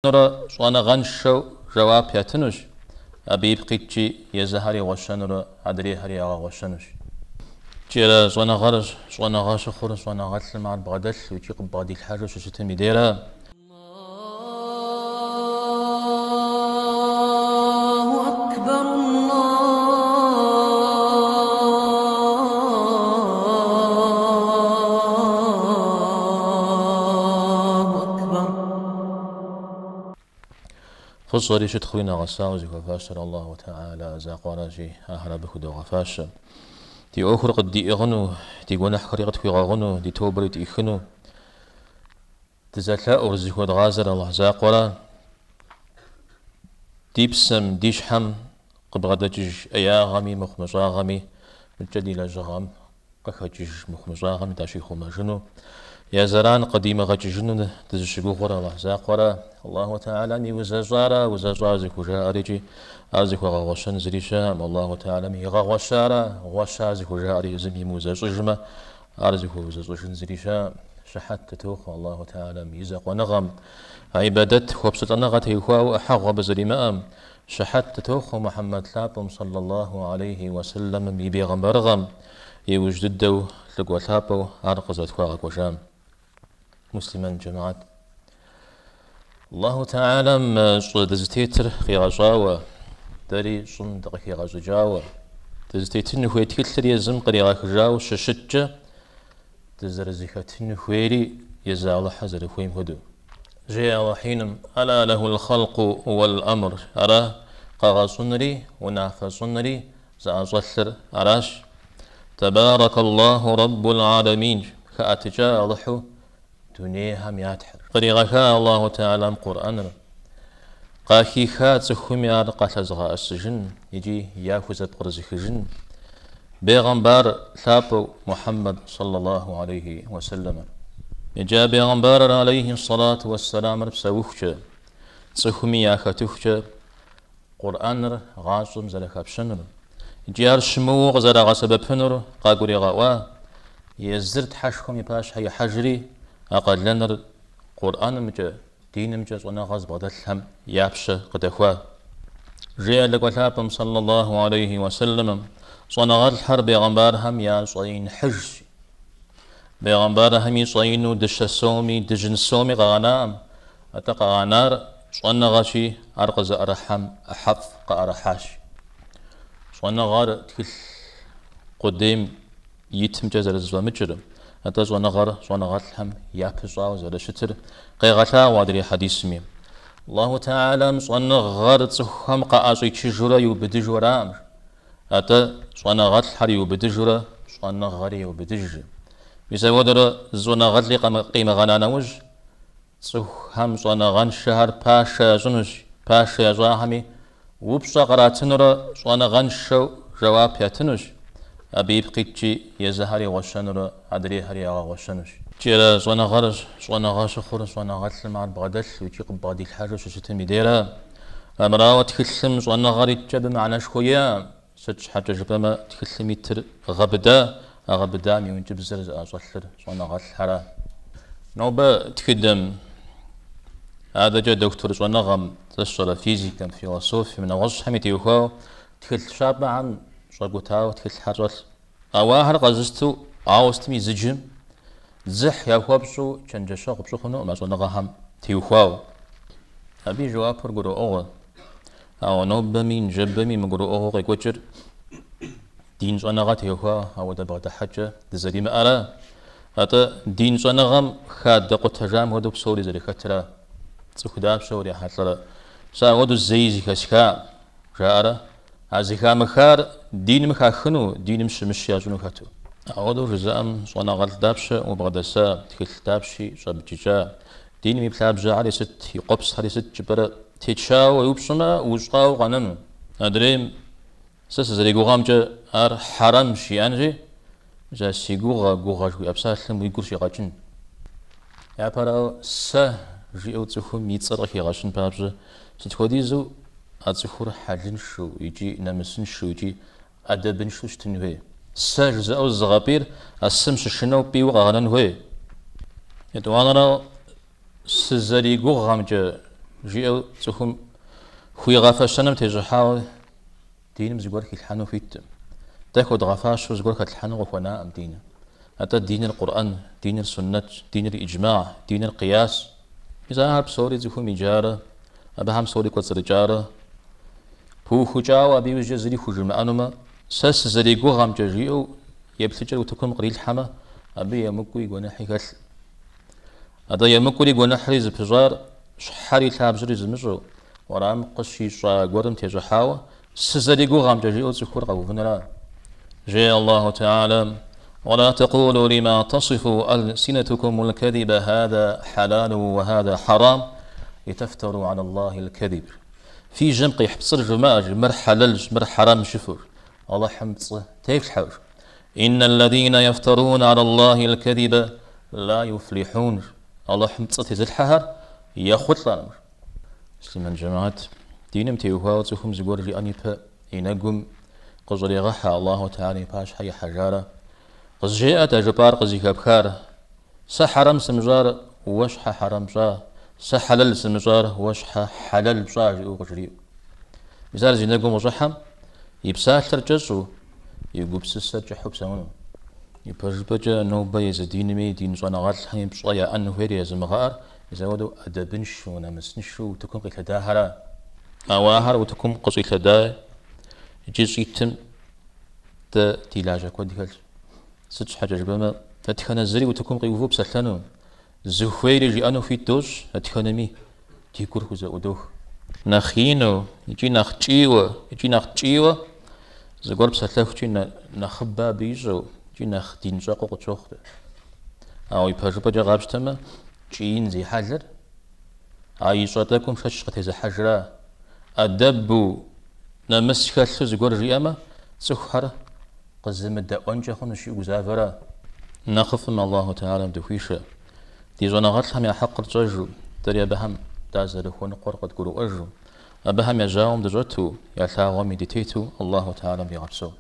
Нурэ щӏэныгъэншэу жэуап ятынущ, абы ипкъ иткӏи езыхэри гъуэщэнурэ адрейхэри ягъэгъуэщэнущ. Икӏи щӏэныгъэр щӏэныгъэ щыхъур щӏэныгъэлӏым ар бгъэдэлъу икӏи къыббгъэдилъхьэжу щыщытым и дейра. الله أكبر الله أكبر. Фӏыщӏэри щытхъури нэгъэсауэ зыхуэфащэр Аллаху Тэхьэлэ закъуэращи, ахэр абы худогъэфащэ. Ди ӏуэхур къыддиӏыгъыну, ди гуэныхьхэри къытхуигъэгъуну, ди тобэри тӏихыну дызэлъэӏур, зыхуэдгъазэр Алыхь закъуэра. Ди псэм, ди щхьэм къыбгъэдэкӏыж ӏеягъэми, мыхъумыщӏагъэми, мыкӏэ ди лэжьыгъэм къыхэкӏыж мыхъумыщӏагъэми дащихъумэжыну, я зэран къыдимыгъэкӏыжыну дызыщыгугъыр Алыхь закъуэра. Аллаху Тэхьэлам иузэщӏара узэщӏа зыхужаӏэр икӏи ар зыхуэгъэгъуэщэн зыри щыӏэкъым. Аллаху Тэхьэлам игъэгъуэщара гъуэща зыхужаӏэр езым имыузэщӏыжмэ, ар зыхуэузэщӏыжын зыри щыӏэкъым. Щыхьэт дытохъуэ Аллаху Тэхьэлам и закъуэныгъэм, гьибадэт хуэпщылӏыныгъэ теухуауэ ӏыхьэгъу абы зэримыӏэм. Щыхьэт дытохъуэ Мухьэммэд лъапӏэм сэллаллаху алейхи уэсэллэмым и бегъымбарыгъэм, иужь дыдэу лӏыкӏуэ лъапӏэу ар къызэрытхуагъэкӏуэжам. Муслъымэн джэмаат. Аллаху Тэхьэлам щӏы дызытетыр къигъэщӏауэ, дэри щӏым дыкъыхигъэщӏыкӏауэ, дызытетын хуей тхылъыр езым къригъэхыжауэ щыщыткӏэ, дызэрызэхэтын хуейри езы Алыхьыр зэрыхуейм хуэдэу. Жеӏэ Алыхь Иным, Ала лахул хъэлкъу уэл амр, ара къэгъэщӏынри унафэ щӏынри зыӏэщӏэлъыр аращ. Тэбарэкаллаху рэббул алэмин, хэӏэтыкӏа Алыхьу дунейхэм я Тхьэр. Къригъэха Аллаху Тэхьэлам Къурӏэныр, къахиха цӏыхуми ар къалъэзыгъэӏэсыжын икӏи яхузэпкърызыхыжын бегъымбар лъапӏэу Мухьэммэд саллаллаху алейхи уэсэлэмыр. Иджы а бегъымбарыр алейхи сэлату уэсэламыр псэухукӏэ, цӏыхуми яхэтыхукӏэ Къурӏэныр гъащӏэм зэрыхэпщэнур икӏи ар щымыуэу къызэрагъэсэбэпынур къагуригъэӏуа, езыр Тхьэшхуэм и пащхьэ ихьэжри, а къалэныр Къурӏэнымкӏэ, динымкӏэ щӏэныгъэ зыбгъэдэлъхэм я пщэ къыдэхуа. Жеӏэ Лӏыкӏуэ лъапӏэм сэллаллаху алейхи уэсэллэмым, Щӏэныгъэлӏхэр бегъымбархэм я щӏэинхьыжщ. Бегъымбархэми щӏэину дыщэ соми, дыжьын соми къагъэнаӏым, атӏэ къагъэнар щӏэныгъэщи, ар къызыӏэрыхьэм ӏыхьэфӏ къыӏэрыхьащ. Щӏэныгъэр тхылъ къудейм итымкӏэ зэрызэфӏэмыкӏыр, атӏэ щӏэныгъэр щӏэныгъэлӏхэм япыщӏауэ зэрыщытыр къегъэлъагъуэ адрей хьэдисми. Аллаху Тэхьэлам щӏэныгъэр цӏыхухэм къаӏэщӏичыжурэ иубыдыжу араӏым, атӏэ щӏэныгъэлӏхэр иубыдыжурэ щӏэныгъэри еубыдыж. Мис апхуэдэрэ зы щӏэныгъэлӏи къимыгъэна нэужь, Цӏыхухэм щӏэныгъэншэхэр пашэ ящӏынущ, пашэ ящӏахэми упщӏэ къратынурэ щӏэныгъэншэу жэуап ятынущ, абы ипкъ иткӏи езыхэри гъуэщэнурэ адрейхэри ягъэгъуэщэнущ. Икӏи щӏэныгъэр щӏэныгъэ щыхъур щӏэныгъэлӏым ар бгъэдэлъу икӏи къыббгъэдилъхьэжу щыщытым и дейра. Армырауэ тхылъым щӏэныгъэр иткӏэ абы мыхьэнэшхуэ иӏэкъым. Сыт щхьэкӏэ жыпӏэмэ, тхылъым итыр гъэбыда, а гъэбыдам и ӏункӏыбзэр зыӏэщӏэлъыр щӏэныгъэлӏхэра. Нобэ тхыдэм, адэкӏэ дохутыр щӏэныгъэм, сэ сщӏэрэ физикэм, философием, нэгъуэщӏхэми теухуауэ тхылъ щапӏэхэм щӏэгутауэ тхылъхэр щӏэлъ. Ауэ ахэр къэзыщтэу ауэ сытми зыджым дзыхь яхуэпщӏу чэнджэщэгъу пщӏы хъунукъым а щӏэныгъэхэм теухуауэ. Абы и жэуапыр гурыӏуэгъуэ. Ауэ нобэми ныжэбэми мыгурыӏуэгъуэу къекӏуэкӏыр дин щӏэныгъэ теухуа ауэдэ бгъэдыхьэкӏэ дызэримыӏэра, атӏэ дин щӏэныгъэм хадэ къутэжам хуэдэу псори зэрыхэтыра? Цӏыху дапщэ урихьэлӏэрэ? Сэ ауэдэу зэи зэхэсхаӏым, жаӏэрэ? А зэхамыхар диным хахыну, диным щымыщ ящӏыну хэту. Ауэдэу жызыӏэм щӏэныгъэлӏ дапщэ убгъэдэса, тхылъ дапщи щӏэбджыкӏа, диным и лъабжьэхэри сыт, и къуэпсхэри сыт жыпӏэрэ течауэ уеупщӏмэ, ущӏауэ къэнэну. Адрейм, сэ сызэригугъэмкӏэ, ар хьэрэмщ жиӏэнщи, мис а си гугъэ, гугъэ жыхуиӏэ псалъэм уи гур щигъэкӏын. Япэрауэ, сэ жиӏэу цӏыхум и цӏэр къыхигъэщын папщӏэ, сыт хуэдизу а цӏыхур хьэлыншэу икӏи нэмысыншэу икӏи ӏэдэбыншэу щытын хуей. Сэ жызыӏэу зызыгъэпӏийр а сэм щышынэу пӏийуэ къэгъэнэн хуей. Етӏуанэрауэ, сызэригугъэмкӏэ жиӏэу цӏыхум хуигъэфэщэным тещӏыхьауэ диным зыгуэр хилъхьэну хуиткъым. Дэ хуэдгъэфащэу зыгуэр хэтлъхьэну къыхуэнаӏым диным. Атӏэ диныр Къурӏэн, диныр суннэт, диныр иджмагь, диныр къияс. Мис ахэр псори цӏыхум иджарэ, абыхэм псори кӏуэцӏрыкӏарэ, пыухыкӏауэ абы иужькӏэ зыри хужымыӏэнумэ, сэ сызэригугъэмкӏэ жиӏэу еплъыкӏэр утыкум кърилъхьэмэ, абы емыкӏуи гуэныхьи хэлъ. Атӏэ емыкӏури гуэныхьри зыпыщӏар щхьэри лъабжьэри зымыщӏэу, уэрамым къыщищӏа гуэрым тещӏыхьауэ, сызэригугъэмкӏэ жиӏэу цӏыхур къэувынра? Жеӏэ Аллаху Теалэм, Уэла тэкъулу лима тэсифу ӏэлсинэтукумул кэзибэ хаза хьэлалу уэ хаза хьэрам, литэфтэру гьэла Аллахил кэзиб. Фи жьэм къихь пцӏыр жывмыӏэ, жи, мыр хьэлэлщ, мыр хьэрэмщ жыфӏэу, Алыхьым пцӏы тефлъхьэу. Инна ллазина ефтэрун гьэла Аллахил кэзибэ ла юфлихьун. Алыхьым пцӏы тезылъхьэхэр ехъулӏэркъым. Муслъымэн жэмыхьэт, диным теухуауэ цӏыхум зыгуэр жиӏэн ипэ и нэгум къыщӏрегъэхьэ Аллаху Теалэм и пащхьэ ихьэжарэ, Къызжеӏэт а жыпӏар къызыхэпхар, сэ хьэрэм сымыщӏар уэ щхьэ хьэрэм пщӏа, сэ хьэлэл сымыщӏар уэ щхьэ хьэлэл пщӏа, жиӏэу къыжриӏэу. Мис ар зи нэгум къыщӏыхьэм и псалъэр кӏэщӏу, и гупсысэр кӏыхьу псэуну. Ипэжыпӏэкӏэ нобэ езы динми, дин щӏэныгъэлӏхэми пщӏэ яӏэн хуейр язымыгъэӏэр мис апхуэдэу ӏэдэбыншэу, нэмысыншэу утыкум къилъэдахэра. Ауэ ахэр утыкум къыщӏилъэда икӏи щӏитым дэ ди лажьэ куэд хэлъщ. Сыт щхьэкӏэ жыпӏэмэ, дэтхэнэ зыри утыкум къиувэу псэлъэну, зыхуейри жиӏэну хуит дощӏ, дэтхэнэми ди гур хузэӏудох. Нэхъ ину икӏи нэхъ кӏийуэ, икӏи нэхъ ткӏийуэ зыгуэр псэлъэхукӏи нэхъыбэ абы ищӏэу икӏи нэхъ динщӏэкъуу къытщохъу дэ. Ауэ ипэжыпӏэкӏэ къапщтэмэ, кӏиин зи хьэлыр а ищӏэ тӏэкӏум шэч къытезыхьэжра. ӏэдэбу, нэмыс хэлъу зыгуэр жиӏэмэ, цӏыхухэр къызэмыдэӏуэнкӏэ хъунущ жиӏэу гузавэра. Нэхъыфӏым Аллаху Теалэм дыхуишэ. Ди щӏэныгъэлӏхэм я хьэкъыр тщӏэжу, дэри абыхэм дазэрыхуэныкъуэр къыдгурыӏуэжу, абыхэм я жьауэм дыщӏэту, я лъагъуэми дытету Аллаху Теалэм дигъэпсэу.